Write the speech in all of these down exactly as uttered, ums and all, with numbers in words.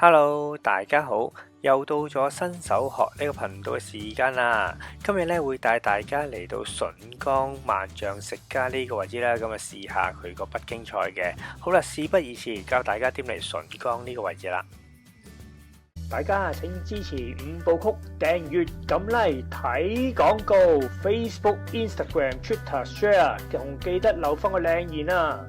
Hello，大家好，又到咗新手學呢個頻道嘅時間啦。今日咧會帶大家嚟到筍崗萬象食家呢個位置啦，咁啊試下佢個北京菜嘅。好啦，事不宜遲，教大家點嚟筍崗呢個位置啦。大家請支持五部曲，訂閱、撳 like、睇廣告、Facebook、Instagram、Twitter share，同記得留翻個靚言啊！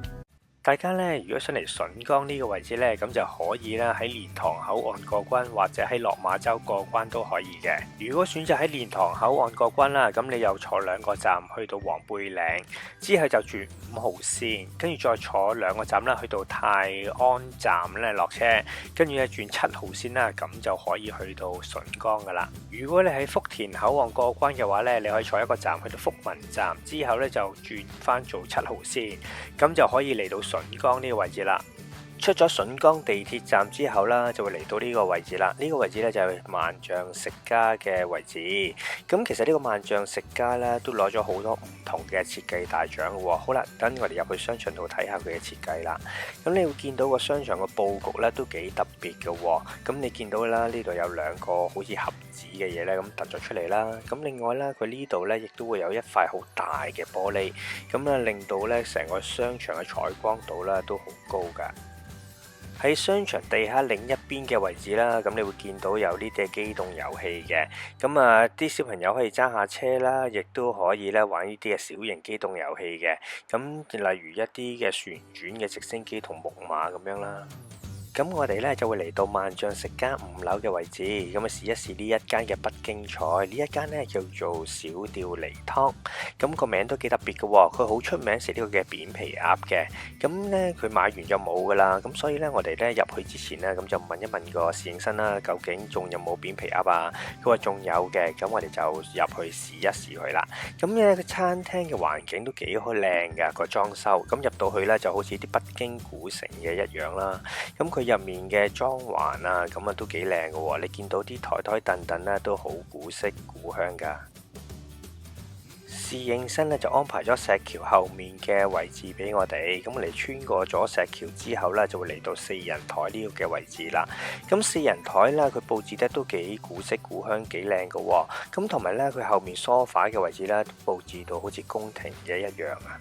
大家咧，如果想嚟筍崗呢個位置咧，咁就可以啦，喺蓮塘口岸過關或者喺落馬洲過關都可以嘅。如果選擇喺蓮塘口岸過關啦，咁你又坐兩個站去到黃背嶺，之後就轉五號線，跟住再坐兩個站啦，去到泰安站咧落車，跟住咧轉七號線啦，咁就可以去到筍崗噶啦。如果你喺福田口岸過關嘅話咧，你可以坐一個站去到福民站，之後咧就轉翻做七號線，咁就可以嚟到筍崗呢個位置啦。出咗筍崗地鐵站之後啦，就會嚟到呢個位置啦。呢個位置咧就係萬象食家嘅位置。咁其實呢個萬象食家咧都攞咗好多唔同嘅設計大獎嘅喎。好啦，等我哋入去商場度睇下佢嘅設計啦。咁你會見到個商場嘅佈局咧都幾特別嘅喎。咁你見到啦，呢度有兩個好似盒子嘅嘢咧，咁突咗出嚟啦。咁另外啦，佢呢度咧亦都會有一塊好大嘅玻璃，咁啊令到咧成個商場嘅採光度啦都好高㗎。喺商場地下另一邊嘅位置啦，咁你會見到有呢啲機動遊戲嘅，咁啊啲小朋友可以揸下車啦，亦都可以咧玩呢啲嘅小型機動遊戲嘅，咁例如一啲嘅旋轉嘅直升機同木馬咁樣啦。咁我哋咧就會嚟到萬象食家五樓嘅位置，咁啊試一試呢一間嘅北京菜，呢一間咧叫做小吊梨湯，咁個名都幾特別嘅喎，佢好出名食呢個嘅扁皮鴨嘅。咁咧佢買完就冇噶啦，咁所以咧我哋咧入去之前咧，咁就問一問個侍應生啦，究竟仲有冇扁皮鴨啊？佢話仲有嘅，咁我哋就入去試一試佢啦。咁咧個餐廳嘅環境都幾好靚噶，個裝修，咁入到去咧就好似啲北京古城嘅一樣啦。咁佢入面嘅裝潢啊，咁啊都幾靚嘅喎，你見到啲台台凳凳咧都好古色古香噶。侍應生咧就安排咗石橋後面嘅位置俾我哋，咁我哋穿過咗石橋之後咧，就會嚟到四人台呢個嘅位置啦。咁四人台咧，佢佈置得都幾古色古香，幾靚嘅喎。咁同埋咧，佢後面梳化嘅位置咧，佈置到好似宮廷嘅一樣啊。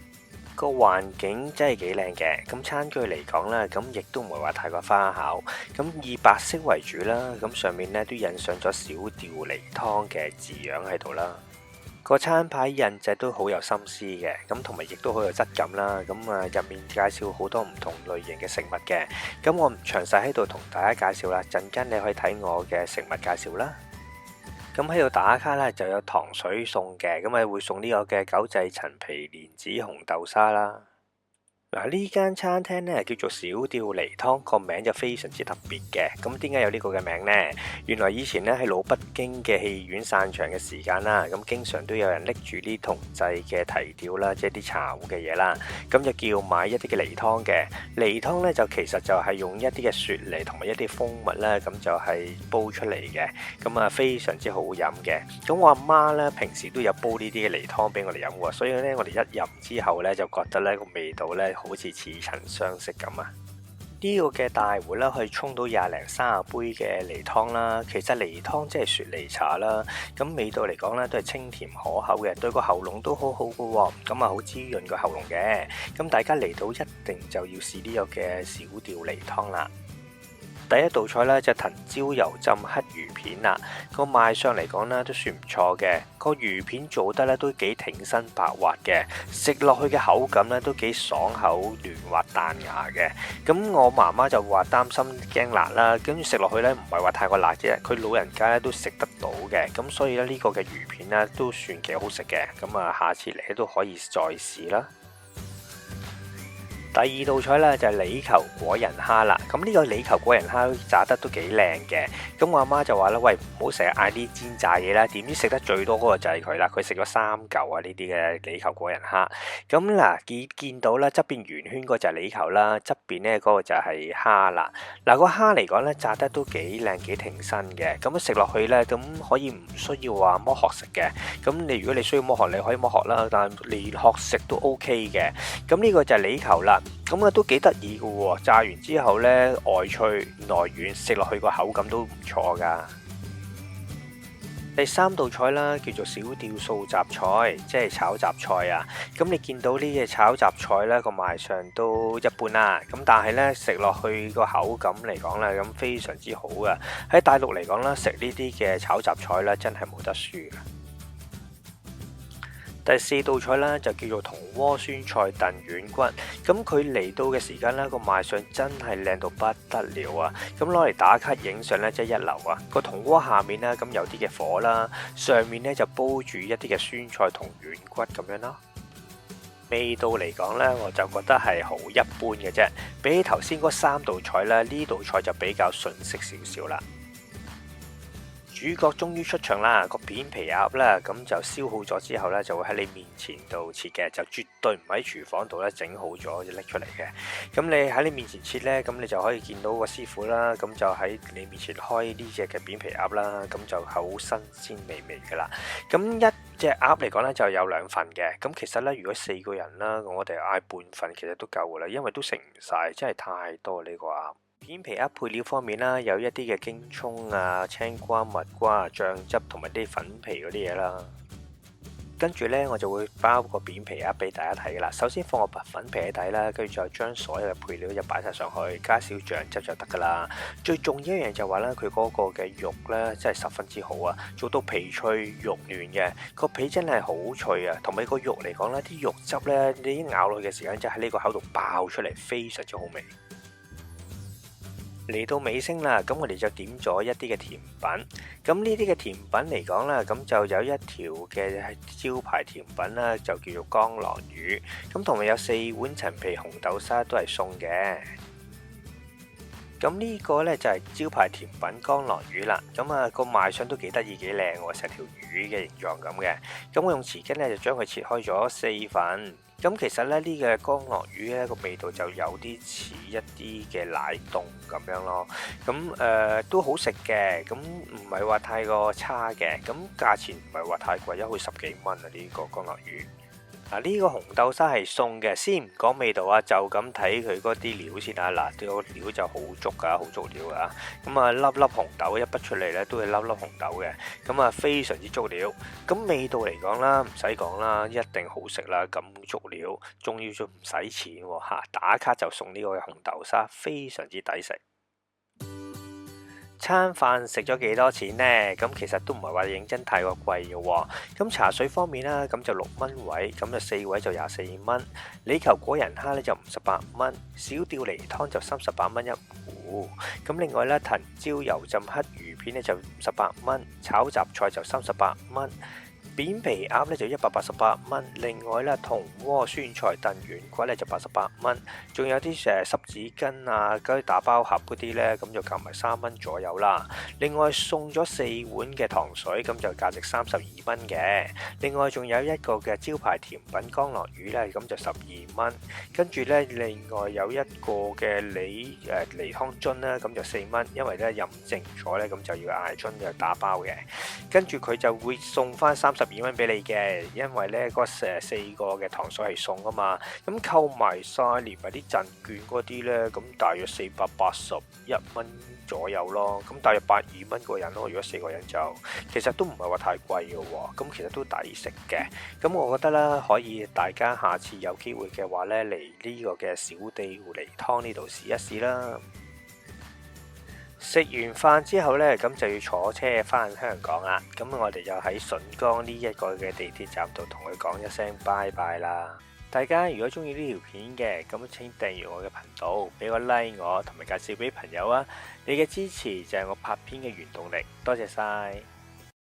個環境真係幾靚嘅。咁餐具嚟講啦，咁亦都唔會話太過花巧。咁以白色為主啦，咁上面咧都印上咗小吊梨湯嘅字樣喺度啦。個餐牌印製都好有心思嘅，咁同埋亦都好有質感啦。咁啊，入面介紹好多唔同類型嘅食物嘅，咁我唔詳細喺度同大家介紹啦，陣間你可以睇我嘅食物介紹啦。咁喺度打卡咧就有糖水送嘅，咁啊會送呢個嘅九製陳皮蓮子紅豆沙啦。嗱，呢間餐廳咧叫做小吊梨湯，個名就非常之特別嘅。咁點解有呢個嘅名呢？原來以前咧喺老北京嘅戲院散場嘅時間啦，咁經常都有人拎住呢桶製嘅提吊啦，即係啲茶壺嘅嘢啦，咁就叫買一啲嘅梨湯嘅。梨湯咧就其實就係用一啲嘅雪梨同埋一啲蜂蜜咧，咁就係煲出嚟嘅，咁啊非常之好飲嘅。咁我阿媽咧平時都有煲呢啲嘅梨湯俾我哋飲喎，所以咧我哋一飲之後咧就覺得咧個味道咧好似似曾相識咁啊！呢個嘅大壺咧可以沖到廿零三十杯嘅梨湯啦。其實梨湯即係雪梨茶啦，咁味道嚟講咧都係清甜可口嘅，對個喉嚨都好好嘅喎。咁啊好滋潤個喉嚨嘅。咁大家嚟到一定就要試呢個嘅小吊梨湯啦。第一道菜咧就係藤椒油浸黑魚片啦，個賣相嚟講咧都算唔錯嘅。個魚片做得咧都幾挺身白滑嘅，食落去嘅口感咧都幾爽口、嫩滑彈牙嘅。咁我媽媽就話擔心驚辣啦，跟住食落去咧唔係話太過辣啫，佢老人家咧都食得到嘅。咁所以咧呢個嘅魚片咧都算幾好食嘅。咁啊，下次嚟都可以再試啦。第二道菜咧就係李球果仁蝦啦。咁呢個李球果仁蝦炸得都幾靚嘅。咁我阿媽就話啦：「喂，唔好成日嗌啲煎炸嘢啦。」點知食得最多嗰個就係佢啦。佢食咗三嚿啊，呢啲嘅李球果仁蝦。咁嗱，見見到啦，側邊圓圈嗰就係李球啦，側邊咧嗰個就係蝦啦。嗱，個蝦嚟講咧，炸得都幾靚幾挺身嘅。咁食落去咧，咁可以唔需要話剝殼食嘅。咁你如果你需要剝殼，你可以剝殼啦，但係連殼食都 OK 嘅。咁呢個就係李球啦。咁啊都幾得意嘅喎，炸完之後呢，外脆內軟，食落去個口感都唔錯㗎。第三道菜啦，叫做小吊素雜菜，即係炒雜菜啊。咁你見到呢隻炒雜菜呢，個賣相都一般啦。咁但係呢，食落去個口感嚟講呢，咁非常之好啊。喺大陸嚟講啦，食呢啲嘅炒雜菜呢，真係冇得輸嘅。第四道菜啦，就叫做銅鍋酸菜燉軟骨。咁佢嚟到嘅時間呢，個賣相真係靚到不得了啊！咁攞嚟打卡影相呢，真係一流啊！個銅鍋下面呢，咁有啲嘅火啦，上面呢，就煲住一啲嘅酸菜同軟骨咁樣啦。味道嚟講呢，我就覺得係好一般嘅啫。比起頭先嗰三道菜呢，呢道菜就比較遜色少少啦。主角終於出場啦，個片皮鴨啦，咁就燒好咗之後呢，就會喺你面前度切嘅，就絕對唔喺廚房度呢整好咗就拎出嚟嘅。咁你喺你面前切呢，咁你就可以見到個師傅啦，咁就喺你面前開呢隻嘅片皮鴨啦，咁就好新鮮美味噶啦。咁一隻鴨嚟講呢，就有兩份嘅。咁其實呢，如果四個人啦，我哋嗌半份其實都夠噶啦，因為都食唔晒，真係太多呢個鴨。片皮鴨配料方面啦，有一啲嘅京葱啊、青瓜、蜜瓜啊、醬汁同埋啲粉皮嗰啲嘢啦。跟住呢，我就會包個片皮鴨俾大家睇噶啦。首先放個白粉皮喺底啦，跟住再將所有嘅配料就擺晒上去，加少醬汁就得噶啦。最重要一樣就話呢，佢嗰個嘅肉呢，真係十分之好啊，做到皮脆肉嫩嘅，個皮真係好脆啊，同埋個肉嚟講呢，啲肉汁呢，你一咬落去嘅時間，真係喺你個口度爆出嚟，非常之好味。嚟到尾聲啦，咁我哋就點咗一啲嘅甜品。咁呢啲嘅甜品嚟講啦，咁就有一條嘅招牌甜品啦，就叫做江郎魚。咁同埋有四碗陳皮紅豆沙都係送嘅。咁呢個呢，就係招牌甜品江郎魚啦。咁啊個賣相都幾得意幾靚喎，成條魚嘅形狀咁嘅。咁我用匙羹呢，就將佢切開咗四份。咁其實咧，呢個江郎魚咧個味道就有啲似一啲嘅奶凍咁樣咯。咁誒、呃都好食嘅，咁唔係話太過差嘅。咁價錢唔係話太貴，一去十幾蚊啊！呢、個江郎魚。嗱，呢個紅豆沙係送嘅，先唔講味道啊，就咁睇佢嗰啲料先啊。嗱，個料就好足㗎，好足料㗎。咁啊，粒粒紅豆一筆出嚟咧，都係粒粒紅豆嘅。咁啊，非常之足料。咁味道嚟講啦，唔使講啦，一定好食啦。咁足料，仲要仲唔使錢喎嚇，打卡就送呢個嘅紅豆沙，非常之抵食。餐飯食咗幾多錢呢？咁其實都唔係話認真太過貴嘅喎。咁茶水方面啦，咁就六蚊位，咁就四位就廿四蚊。李球果仁蝦咧就五十八蚊，小吊梨湯就三十八蚊一壺。咁另外咧，藤椒油浸黑魚片咧就五十八蚊，炒雜菜就三十八蚊。扁皮鴨咧就一百八十八蚊，另外咧，銅鍋酸菜燉軟骨咧就八十八蚊，仲有啲誒濕紙巾啊，嗰啲打包盒嗰啲咧，咁就夾埋三蚊左右啦。另外送咗四碗嘅糖水，咁就價值三十二蚊嘅。另外仲有一個嘅招牌甜品江郎魚咧，咁就十二蚊。跟住咧，另外有一個嘅梨誒梨湯樽啦，咁就四蚊，因為咧飲剩咗咧，咁就要嗌樽就打包嘅。跟住佢就會送翻三十二蚊俾你嘅，因為咧嗰四四個嘅糖水係送啊嘛。咁扣埋晒，連埋啲贈券嗰啲咧，咁大約四百八十一蚊左右咯。咁大約百二蚊個人咯。如果四個人就其實都唔係話太貴嘅喎。咁其實都抵食嘅。咁我覺得啦，可以大家下次有機會嘅話咧，嚟呢個嘅小吊梨湯呢度試一試啦。食完飯之後呢，咁就要坐車返香港啦。咁我哋就喺筍崗呢一個嘅地鐵站度同佢講一聲拜拜啦。大家如果鍾意呢條片嘅，咁請訂閱我嘅頻道，畀個 like 我，同埋介紹畀朋友啊！你嘅支持就係我拍片嘅原動力，多謝晒。